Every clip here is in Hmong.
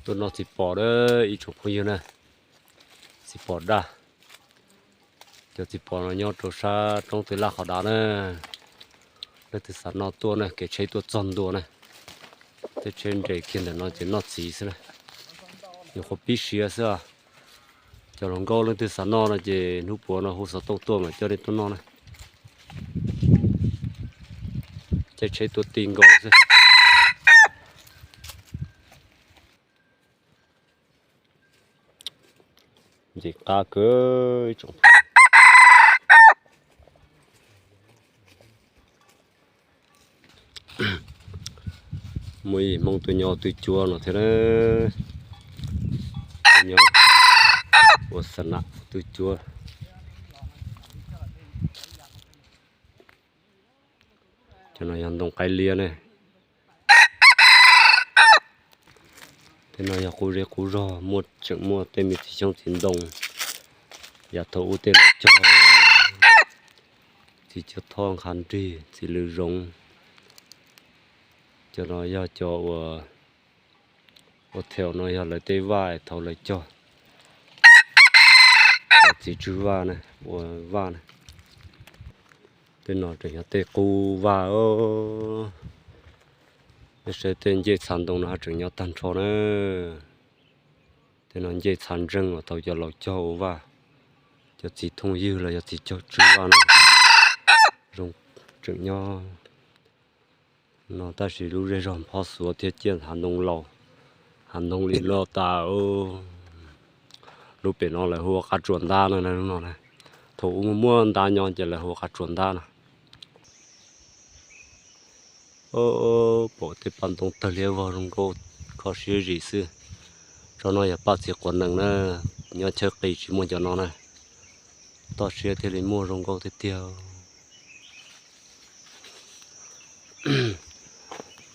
Tuaj noj txiv pos na ib tsoom phooj ywg na, txiv pos daj. Cov txiv pos no nyob rau sab roob Twj Laj qhov dav na. Leej twg xav noj tuaj na, kev tsheb tuaj txog ntua na. Tej tsheb nres kiag ntawm no ces noj txiv xwb na. Nyuam qhuav pib siav xwb os. Cov hluas nkauj leej twg xav noj no ces hnub puav no hu xov tooj tuaj mam coj nej tuaj noj na. Caij tsheb tuaj ti nkaus xwb. Nce qab kawg ib tsoom. Muaj ib Hmoob tuaj nyob twj cuab no thiab na. Nyob ua xa nam twj cuab. Cov no yog ntoo qaib liab ne. Tej no yog qub zej qub zog, muaj tseem muaj tej me txiv xyoob txiv ntoo. Yav thaum ub tej laus cog, txiv cuab thoj nqha nrig, txiv lws zoov. Cov no yog cov uas, ua thaum no yog lawv tej vaj thaum lawv cog. Txiv tswj vaj na, ua vaj na. Tej no tseem yog tej qub vaj os. Nej saib tej ncej txha ntoo no haj tseem nyob tag nrho na. Tej no ncej txha ntseej uas thaum cov laus cog ua vaj, cov txiv thooj ywg los yog txiv cog tswj vaj no zoo tseem nyob no, tab sis lub zej zog phob xuav thiab ciaj hav ntoo laus, hav ntoo li loj tas. Lub pem no lawv hu ua qab tsuas ntab no, lub no na. Thaum ub muaj ntab nyob ces lawv hu ua qab tsuas ntab no. Pom tej paj ntoo tawg liab vog zoo nkauj kho siab zim xwb. Tsob no yog paj txiv quav nees na, nyob chaw qis tsis muaj cov no na. Toj siab thiaj li muaj zoo nkauj tiag tiag.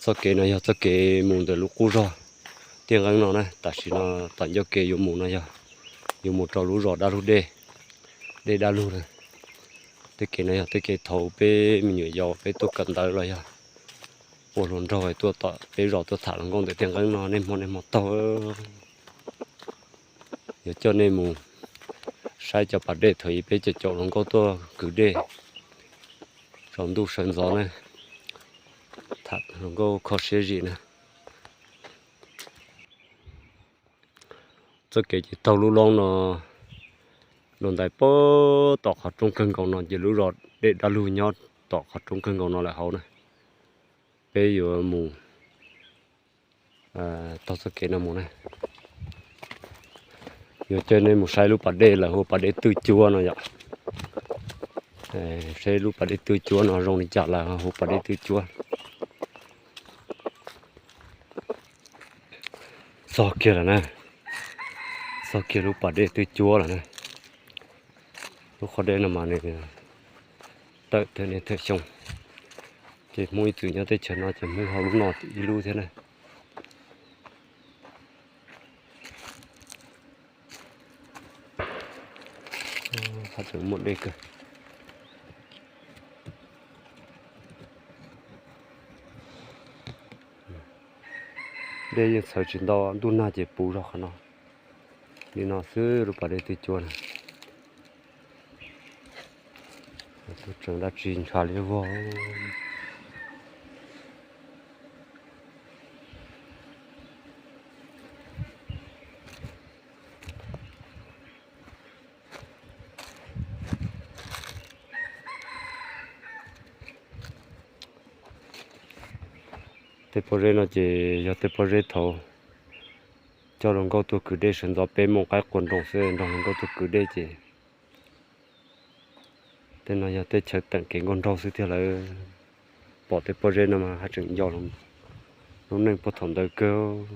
Txoj kev no yog txoj kev mus ntawm lub qub zog Tiaj Nqeeb no na. Tam sim no tom ncauj kev yuav mus no yog yuav mus rau lub zos Dab Lug dej, dej Dab Lug na. Tej kev no yog tej kev thaum peb me nyuam yaus peb tuaj kawm ntawv los yog ua hluas nraug tuaj tom peb zos tuaj tham hluas nkauj ntawm Tiaj Nqeeb no, nej hmo nej hmo taug. Yuav coj nej mus saib cov pas dej thaum ub peb cov caum hluas nkauj tuaj kwv dej tsaus ntuj sawv ntxov na, tham hluas nkauj kho siab zim na. Txoj kev ces taug lub loob no, dua ntais puag tom qhov roob kawg nkaus no ces lub zos dej Dab Lug nyob tom qhov roob kawg nkaus no lawm hauv na. Peb yuav mus taug txoj kev no mus na. Yuav coj nej mus saib lub pas dej lawv hu pas dej Twj Cuab no yom. Saib lub pas dej Twj Cuab no zoo li cas lawv hu pas dej Twj Cuab. Txog kiag lawm na, txog kiag lub pas dej Twj Cuab lawm na. Lub qhov dej no mas nws tawm thawj niaj thawj xyoo, ces Hmoob ib txwm nyob teb chaws no ces Hmoob ho lub no ib lub thiab na. Tseem muaj dej kawg. Dej yeej txhawv tsis ntau, ntuj nag ces puv zog qhov no. Li no xwb lub pas dej Twj Cuab na. Tseem dab tsi ntshav liab vog. Tej pob zeb no ces yog tej pob zeb thaum coj hluas nkauj tuaj kwv dej sawv ntxov peb moos qaib qua nroo xwb, nrog hluas nkauj tuaj kwv dej ces tej no yog tej chaw teem kev nkauj nraug xwb thiab lawm. Pom tej pob zeb no mas haj tseem nco lub neej puag thaum ntawd kawg.